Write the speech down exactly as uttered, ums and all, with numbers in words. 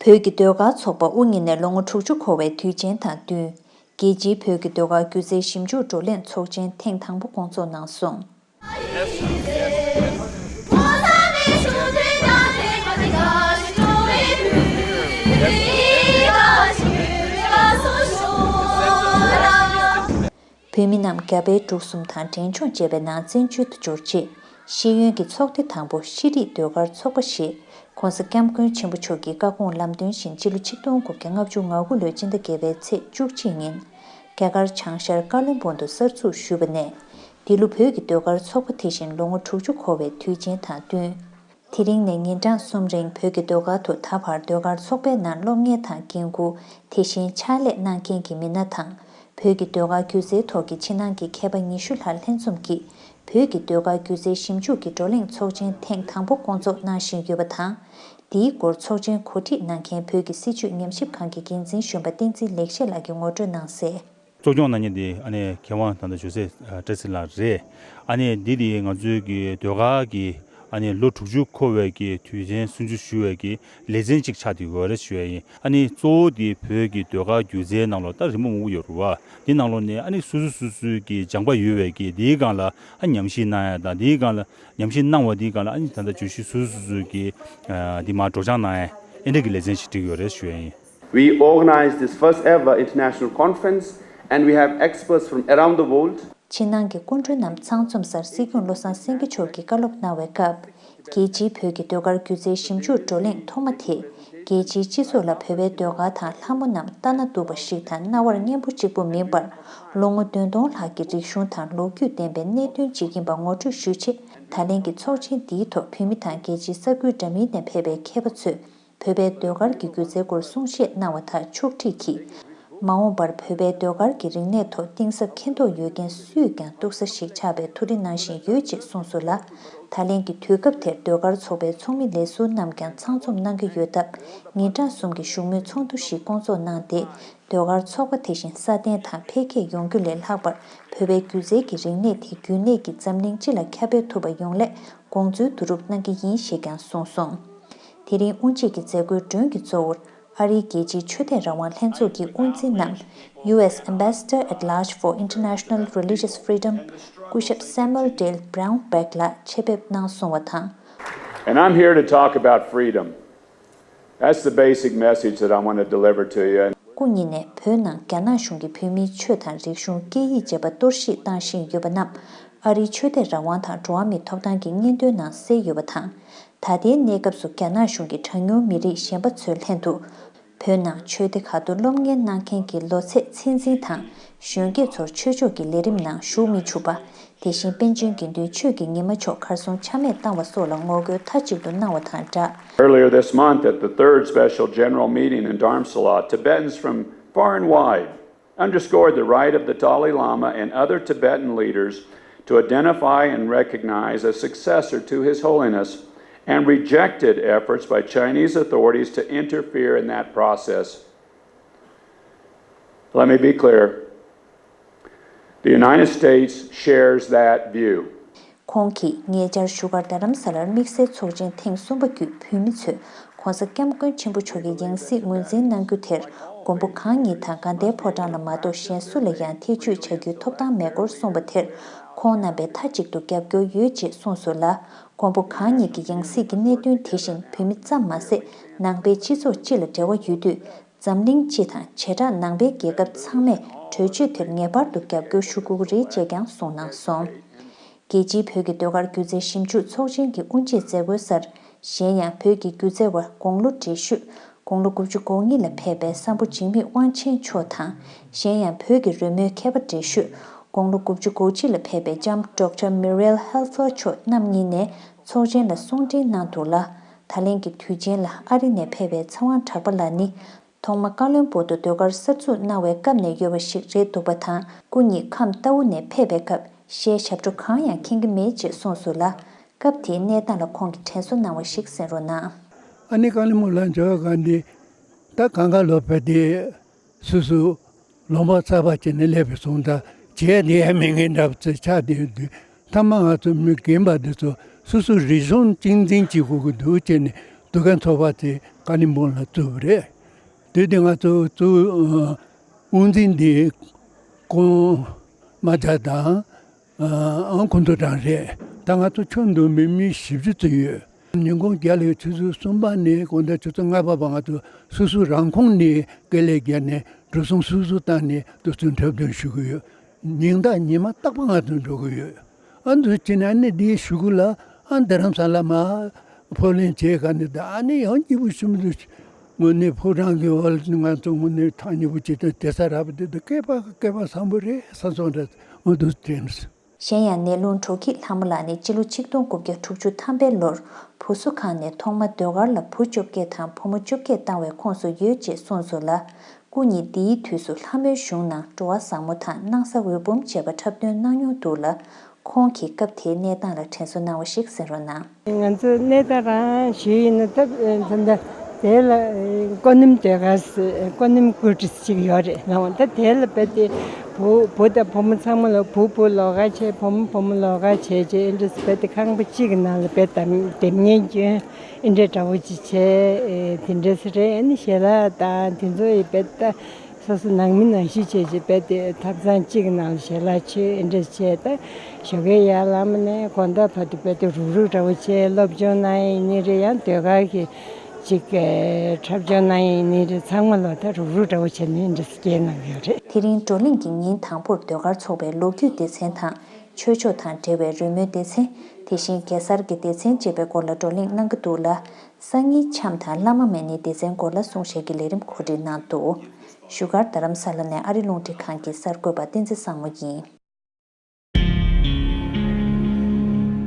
བོད་ཀྱི་ཟློས་གར་ཚོགས་པ་དབུ་བརྙེས་ནས་ལོ་ངོ་དྲུག་ཅུ་འཁོར་བའི་དུས་ཆེན་དང་བསྟུན། རྒྱལ་སྤྱིའི་བོད་ཀྱི་ཟློས་གར་སྒྱུ་རྩལ་ཞིབ་འཇུག་བགྲོ་གླེང་ཚོགས་ཆེན་ཐེངས་དང་པོ་སྐོང་ཚོགས་གནང་སོང་། བོད་མི་རྣམས་རྒྱ་བལ་འབྲུག་གསུམ་དང་འབྲས་ལྗོངས་བཅས་པའི་ནང་བཙན་བྱོལ་དུ་འབྱོར་རྗེས། ཤེས་ཡོན་གྱི་ཚོགས་སྡེ་དང་པོ་ཤེས་རིག་ཟློས་གར་ཚོགས་པ་ཞེས་༸གོང་ས་༸སྐྱབས་མགོན་ཆེན་པོ་མཆོག་གི་བཀའ་དགོངས་ལམ་སྟོན་བཞིན་སྤྱི་ལོ་ཆིག་སྟོང་དགུ་བརྒྱ་ལྔ་བཅུ་ང་དགུ་ལོའི་སྤྱི་ཟླ་བརྒྱད་པའི་ཚེས་བཅུ་གཅིག་ཉིན། རྒྱ་གར་བྱང་ཤར་ཀ་ལོན་སྦུག་ཏུ་གསར་འཛུགས་ཞུས་པ་ནས། འདི་ལོ་བོད་ཀྱི་ཟློས་གར་ཚོགས་པ་དེ་བཞིན་ལོ་ངོ་དྲུག་ཅུ་འཁོར་བའི་དུས་ཆེན་དང་བསྟུན། དེ་རིང་ནས་ཉིན་གྲངས་གསུམ་རིང་བོད་ཀྱི་ཟློས་གར་དུ་ད་བར་ཟློས་གར་ཚོགས་པའི་ནང་སློབ་གཉེར་དང་འགན་འཁུར། དེ་བཞིན་ཕྱག་ལས་གནང་མཁན་གྱི་མི་སྣ་དང་། བོད་ཀྱི་ཟློས་གར་སྒྱུ་རྩལ་ཐོག་གི་ཕྱི་ནང་གི་མཁས་པ་ཉི་ཤུ་ལྷག་ལྷན་འཛོམས་ཀྱིས། བོད་ཀྱི་ཟློས་གར་སྒྱུ་རྩལ་ཞིབ་འཇུག་གི་བགྲོ་གླེང་ཚོགས་ཆེན་ཐེངས་དང་པོ་སྐོང་ཚོགས་གནང་བཞིན་ཡོད་པ་དང་། འདིའི་སྐོར་ཚོགས་ཆེན་གོ་སྒྲིག་གནང་མཁན་བོད་ཀྱི་སྲིད་བྱུས་ཉམས་ཞིབ་ཁང་གི་འགན་འཛིན་གཞོན་པ་བསྟན་འཛིན་ལེགས་བཤད་ལགས་ཀྱིས་ངོ་སྤྲོད་གནང་གསལ། གཙོ་སྐྱོང་གནང་མཁན་དེ་ཨ་ནི་མཁས་དབང་ད་ལྟ་ཇོ་སྲས་བཀྲ་ཤིས་ལགས་རེད། ཨ་ནི་འདི་དེ་ང་ཚོའི་གི་ཟློས་གར་གི་ཨ་ནི་ལོ་དྲུག་ཅུ་འཁོར་བའི་གི་དུས་ཆེན་སྲུང་བརྩི་ཞུ་བའི་གི་ལེ་ཚན་གཅིག་ཆགས་བསྡད་ཡོད་རེད་ཞུ་ཡ་ཡིན། ཨ་ནི་གཙོ་བོ་དེ་བོད་ཀྱི་ཟློས་གར་སྒྱུ་རྩལ་ནང་ལོགས་ད་རི་མོ་མང་པོ་ཡོད་རེད་བ། འདི་ནང་ལོགས་ནས་ཨ་ནི་སོ་སོ་སོ་སོའི་གི་སྦྱངས་པ་ཡོད་པའི་གི་དེའི་སྒང་ལ་ཨ་ཉམས་ཞིབ་གནང་ཡ་དང་དེའི་སྒང་ལ་ཉམས་ཞིབ་གནང་བ་དེའི་སྒང་ལ་ཨ་ནི་ད་ལྟ་བརྗོད་གཞི་སོ་སོ་སོ་སོའི་གི་ཨ་འདི་མར་སྒྲོག་སྦྱང་གནང་ཡ་ཨེ་འདྲ་གི་ལེ་ཚན་ཞིག་བསྒྲིགས་ཡོད་རེད་ཞུ་ཡ་ཡིན། We organized this first ever international conference, and we have experts from around the world. ཕྱི་ནང་གི་སྐུ་མགྲོན་རྣམས་ཚང་འཛོམས་སར་སྲིད་སྐྱོང་བློ་བཟང་སེང་གེ་མཆོག་གིས་བཀའ་སློབ་གནང་བའི་སྐབས། རྒྱལ་སྤྱིའི་བོད་ཀྱི་ཟློས་གར་སྒྱུ་རྩལ་ཞིབ་འཇུག་བགྲོ་གླེང་ཐོག་མ་དེས། རྒྱལ་སྤྱིའི་སྤྱི་ཚོགས་ལ་བོད་པའི་ཟློས་གར་དང་ལྷ་མོ་རྣམས་ལྟ་ན་སྡུག་པ་ཞིག་དང་རྣ་བར་སྙན་པོ་གཅིག་པུ་མིན་པར། ལོ་ངོ་བདུན་སྟོང་ལྷག་གི་རིག་གཞུང་དང་ལོ་རྒྱུས་ལྡན་པའི་གནད་དོན་ཅིག་ཡིན་པ་ངོ་སྤྲོད་ཞུས་རྗེས། ད་ལན་གྱི་ཚོགས་ཆེན་འདིའི་ཐོག་བོད་མི་དང་རྒྱལ་སྤྱིའི་ས་ཁུལ་འདྲ་མིན་ནས་ཕེབས་པའི་མཁས་པ་ཚོས། བོད་པའི་ཟློས་གར་གྱི་སྒྱུ་རྩལ་སྐོར་གསུང་བཤད་གནང་བ་དང་ཕྱོགས་སྒྲིག་གིས། མ་འོངས་པར་བོད་པའི་ཟློས་གར་གྱི་རིག་གནས་ཐོག་གཏིང་ཟབ་མཁྱེན་རྟོགས་ཡོད་མཁན་སུས་ཀྱང་གཏུག་ས་ཞིག་ཆགས་པའི་ཐུགས་རེ་གནང་བཞིན་ཡོད་ཅེས་གསུངས་སོང་ལ། ད་ལན་གྱི་དུས་སྐབས་དེར་ཟློས་གར་ཚོགས་པའི་ཚོགས་མི་ལས་ཟུར་རྣམས་ཀྱང་ཚང་འཛོམས་གནང་གི་ཡོད་སྟབས། ཉིན་གྲངས་གསུམ་གྱི་བཞུགས་མོལ་ཚོགས་འདུ་ཞིག་སྐོང་ཚོགས་གནང་སྟེ། ཟློས་གར་ཚོགས་པ་དེ་བཞིན་སྲ་བརྟན་དང་འཕེལ་རྒྱས་ཡོང་རྒྱུ་ལས་ལྷག་པར། བོད་པའི་སྒྱུ་རྩལ་གྱི་རིག་གནས་དེ་རྒྱུན་གནས་ཀྱིས་འཛམ་གླིང་སྤྱི་ལ་ཁྱབ་སྤེལ་ཐུབ་པ་ཡོང་སླད་དགོངས་ཚུལ་བསྡུ་རུབ་གནང་གི་ཡིན་ཞེས་ཀྱང་གསུངས་སོང་། དེ་རིང་དབུ་འབྱེད་ཀྱི་མཛད་སྒོའི་མགྲོན་གྱི་གཙོ་བོར། ཨ་རིའི་རྒྱལ་སྤྱིའི་ཆོས་དད་རང་དབང་ལྷན་ཚོགས་ཀྱི་དབུ་འཛིན་ནམ། U S Ambassador at Large for International Religious Freedom སྐུ་ཞབས་Samuel Dale Brownback ལགས་ཆེད་ཕེབས་གནང་སོང་བ་དང་། And I'm here to talk about freedom. That's the basic message that I want to deliver to you. སྐུ་ཉིད་ནས་བོད་ནང་རྒྱ་ནག་གཞུང་གིས་བོད་མིའི་ཆོས་དང་རིག་གཞུང་སྐད་ཡིག་བཅས་པ་གཏོར་བཤིག་བཏང་བཞིན་ཡོད་པ་རྣམས། ཨ་རིའི་ཆོས་དད་རང་དབང་དང་འགྲོ་བ་མིའི་ཐོབ་ཐང་གི་སྙིང་དོན་ནང་གསལ་ཡོད་པ་དང་། ད་ལྟའི་གནས་སྐབས་སུ་རྒྱ་ནག་གཞུང་གིས་གྲངས་ཉུང་མི་རིགས་གཞན་པ་ཚོའི་ལྷན་དུ། བོད་ནང་ཆོས་སྡེ་ཁག་ཏུ་སློབ་གཉེར་གནང་མཁན་གྱི་ལོ་ཚད་ཚད་འཛིན་དང་། གཞོན་སྐྱེས་ཚོར་ཆོས་ཕྱོགས་ཀྱི་ལས་རིམ་ནང་ཞུགས་མི་ཆུག་པ། དེ་བཞིན་པཎ་ཆེན་དགེ་འདུན་ཆོས་ཀྱི་ཉི་མ་མཆོག་གར་སོང་ཆ་མེད་བཏང་བ་སོགས་ལ་ངོ་རྒོལ་མཐའ་གཅིག་ཏུ་གནང་བ་དང་སྦྲགས། Earlier this month, at the third special general meeting in Dharamsala, Tibetans from far and wide underscored the right of the Dalai Lama and other Tibetan leaders to identify and recognize a successor to His Holiness, and rejected efforts by Chinese authorities to interfere in that process. Let me be clear. The United States shares that view. ཁོང་གིས་ཉེ་ཆར་བཞུགས་སྒར་རྡ་རམ་ས་ལར་དམིགས་བསལ་ཚོགས་ཆེན་ཐེངས་གསུམ་པ་བརྒྱུད་བོད་མི་ཚོས་༸གོང་ས་༸སྐྱབས་མགོན་ཆེན་པོ་མཆོག་གི་ཡང་སྲིད་ངོས་འཛིན་གནང་རྒྱུ་དེར། མགོན་པོ་གང་ཉིད་དང་དགའ་ལྡན་ཕོ་བྲང་ལ་མ་གཏོགས་གཞན་སུ་ལ་ཡང་ཐེ་བྱུས་བྱ་རྒྱུའི་ཐོབ་ཐང་མེད་སྐོར་གསུངས་པ་དེར། ཁོང་རྣམ་པས་མཐའ་གཅིག་ཏུ་རྒྱབ་སྐྱོར་ཡོད་ཅེས་གསུངས་སོང་ལ། མགོན་པོ་གང་ཉིད་ཀྱི་ཡང་སྲིད་ཀྱི་གནད་དོན་དེ་བཞིན་བོད་མི་ཙམ་མ་ཟད། ནང་པའི་སྤྱི་ཚོགས་སྤྱི་ལ་འབྲེལ་བ་ཡོད་དུས། འཛམ་གླིང་སྤྱི་དང་བྱེ་བྲག་ནང་པའི་རྒྱལ་ཁབ་ཚང་མས་གྲོས་ཆོད་དེར་ངེས་པར་དུ་རྒྱབ་སྐྱོར་ཞུ་དགོས་ཀྱི་རེད་ཅེས་ཀྱང་གསུངས་གནང་སོང་། རྒྱལ་སྤྱིའི་བོད་ཀྱི་ཟློས་གར་སྒྱུ་རྩལ་ཞིབ་འཇུག་ཚོགས་ཆེན་གྱི་དབུ་འབྱེད་མཛད་སྒོའི་སར། གཞན་ཡང་བོད་ཀྱི་སྒྱུ་རྩལ་བ་དགུང་ལོ་བགྲེས་ཤོས། དགུང་ལོ་དགུ་བཅུ་གོ་གཉིས་ལ་ཕེབས་པའི་སམ་བྷོ་འཇིགས་མེད་དབང་ཆེན་མཆོག་དང་། གཞན་ཡང་བོད་ཀྱི་རོལ་མོའི་མཁས་པ་བགྲེས་ཤོས། དགུང་ལོ་དགུ་བཅུ་གོ་གཅིག་ལ་ཕེབས་པའི་ལྕམ་ཌོག་ཊར་མི་རེལ་ཧེལ་ཧྥར་མཆོག་རྣམ་གཉིས་ནས་ཚོགས་ཆེན་ལ་གསུང་འཕྲིན་གནང་འདུག་ལ། ད་ལན་གྱི་དུས་ཆེན་ལ་ཨ་རི་ནས་ཕེབས་པའི་ཚེ་དབང་གྲགས་པ་ལགས་ནི། ཐོག་མ་ཀ་བློན་སྦུག་ཏུ་ཟློས་གར་གསར་འཛུགས་གནང་བའི་སྐབས་ནས་ཡོད་པ་ཞིག་རེད་འདུག་པ་དང་། སྐུ་ཉིད་ཁམས་རྟའུ་ནས་ཕེབས་པའི་སྐབས་གཞས་ཞབས་བྲོ་གང་ཡང་མཁྱེན་གྱི་མེད་ཅེས་གསུངས་སོང་ལ། སྐབས་དེའི་གནས་སྟངས་ལ་ཁོང་གིས་དྲན་གསོ་གནང་བ་ཞིག་གསན་རོགས་གནང་། ཨ་ནི་ཀ་ལི་མོ་ལ་འབྱོར་ག་འདི། ད་གང་ག་ལོ་ཕེབས་ཏེ། སུ་སུ། ལོ་མ་ཚ་བ་བྱས་ནས་སླེབས་པའི་སོང་ད་བྱས་ནས་ཡང་མི་ངན་འདྲ་བ་ཚོ་ཆགས་བསྡད་ཡོད་དུས། མཐའ་མ་ང་ཚོ་མི་རྒན་པ་འདི་ཚོ་སོ་སོ་རིག་གཞུང་གཅེས་འཛིན་བྱེད་དགོས་ཀྱི་འདུག་བྱས་ནས་ འདུ་ཁང་ཚོགས་པ་དེ་ཀ་ལིམ་པོང་ལ་བཙུགས་པ་རེད། དེ་དེ་ང་ཚོ་གཙོ་བོ་དབུ་འཛིན་དེ་ཀོང་རྨ་བྱ་དང་ཨང་ཁོང་ཚོ་རང་རེད། ད་ང་ཚོ་ཁྱོན་བསྡོམས་པའི་མི་བཞི་བཅུ་ཙམ་ཡོད། ཉིན་གུང་རྒྱ་ལོའི་ཆུ་ཚོད་གསུམ་པ་ནས་དགོང་དག་ཆུ་ཚོད་ལྔ་པ་བར་ང་ཚོ་སོ་སོའི་རང་ཁོངས་ནས་དཀའ་ལས་བརྒྱབ་ནས་འགྲོ་སོང་སོ་སོ་བཏང་ནས་དུས་ཚོད་འཁྲབ་སྟོན་ཞུ་གི་ཡོད། ཉིན་ལྟར་ཉི་མ་རྟག་པར་ང་ཚོ་འགྲོ་གི་ཡོད། ཨ་འདུ་བྱས་ན་ཨ་ནི་འདིའི་གཞུག་གུ་ལ་ཨ་རྡ་རམ་ས་ལ་མར་ཕབ་ལེན་བྱས་ག་ནས་ད་ཨ་ནི་ཡང་སྐྱིད་པོ་ཞུམ་འདུག་དངོས་གནས་ཕོ་བྲང་གི་འོག་ལ་ང་ཚོ་དངོས་གནས་ཐག་ཉེ་པོ་བྱེད་དུས་དེ་ས་རག་པ་དེ་དུ་སྐལ་པ་སྐལ་པ་བཟང་པོ་རེད་བསམ་སོང་རེད། འོ་འདུག་དྲན། གཞན་ཡང་ནས་ལུང་དྲོ་སྐྱིད་ལྷ་མོ་ལགས་ནས་སྤྱི་ལོ་ཆིག་སྟོང་དགུ་བརྒྱ་དྲུག་ཅུ་ཐམ་པའི་ལོར་བུ་གསོ་ཁང་ནས་ཐོག་མ་ཟློས་གར་ལ་བུ་བཅོ་བརྒྱད་དང་བུ་མོ་བཅོ་བརྒྱད་བཏང་བའི་ཁོངས་སུ་ཡོད་ཅེས་གསུངས་སོང་ལ། སྐུ་ཉིད་འདིའི་དུས་སུ་ལྷ་མོའི་གཞུང་ནང་འགྲོ་བ་བཟང་མོ་དང་སྣང་ས་འོད་འབུམ་བཅས་པ་འཁྲབ་སྟོན་གནང་མྱོང་འདུག་ལ། ཁོང་གིས་སྐབས་དེའི་གནས་སྟངས་ལ་དྲན་གསོ་གནང་བ་ཞིག་གསན་རོགས་གནང་། ང་ཚོ་གནས་སྟངས་རང་ཞུས་ཡིན་ན་ད་ད་དེ་ལ་ཀོ་ནིམ་ཟློས་གར་ཟེར་ཀོ་ནིམ་ཀུ་ཊི་ཟེར་ཅིག་ཡོད་རེད་ལགས། ད་དེ་ལ་རྦད་དེ་བུ་བུ་དང་བུ་མོ་ཚང་མ་ལ་བུ་བུ་ལོགས་ཀ་བྱས། བུ་མོ་བུ་མོ་ལོགས་ཀ་བྱས་བྱས་ཨེ་འདྲས་རྦད་དེ་ཁང་པ་གཅིག་གི་ནང་ལ་རྦད་དེ་འདེམས་ངེས་སྐྱོན་ཨེ་འདྲས་འདྲ་བོ་ཅིག་བྱས། ཨེ་དེ་འདྲས་རེད། ཨ་ནི་ཞལ་ལག་དང་དེ་ཚོ་ཡི་རྦད་དེ་སོ་སོ་ནང་མི་ནང་བཞིན་བྱས་བྱས་རྦད་དེ་ཐབ་ཚང་གཅིག་གི་ནང་ལ་ཞལ་ལག་མཆོད་ཨེ་འདྲས་བྱས། ད་ཞོགས་ཀའི་ཡར་ལངས་ནས་དགོང་དག་བར་དུ་རྦད་དེ་རུག་རུག་འདྲ་བོ་བྱས། སློབ་སྦྱོང་གནང་ཡས་ཡིན་ནའི་རེད། ཡང་ཟློས་གར་གྱི་ཅིག་འཁྲབ་སྦྱོང་གནང་ཡས་ཡིན་ནའི་རེད། ཚང་མ་ལ་ད་རུག་རུག་འདྲ་བོ་བྱས་ནས་ཨེ་འདྲས་སྐྱེལ་གནང་གི་ཡོད་རེད། དེ་རིང་བགྲོ་གླེང་གི་ཉིན་དང་པོར་ཟློས་གར་ཚོགས་པའི་ལོ་རྒྱུས་སྡེ་ཚན་དང་། ཆོས་ཕྱོགས་དང་འབྲེལ་བའི་རོལ་མོའི་སྡེ་ཚན། དེ་བཞིན་གེ་སར་གྱི་སྡེ་ཚན་བཅས་པའི་སྐོར་ལ་བགྲོ་གླེང་གནང་གི་འདུག་ལ། སང་ཉིན་འཆམ་དང་བླ་མ་མེ་ནིའི་སྡེ་ཚན་སྐོར་ལ་གསུང་བཤད་ཀྱི་ལས་རིམ་གོ་སྒྲིག་གནང་འདུག་བཞུགས་སྒར་རྡ་རམ་ས་ལ་ནས་ཨ་རི་རླུང་འཕྲིན་ཁང་གི་གསར་འགོད་པ་བསྟན་འཛིན་བཟང་མོ་ཡིན།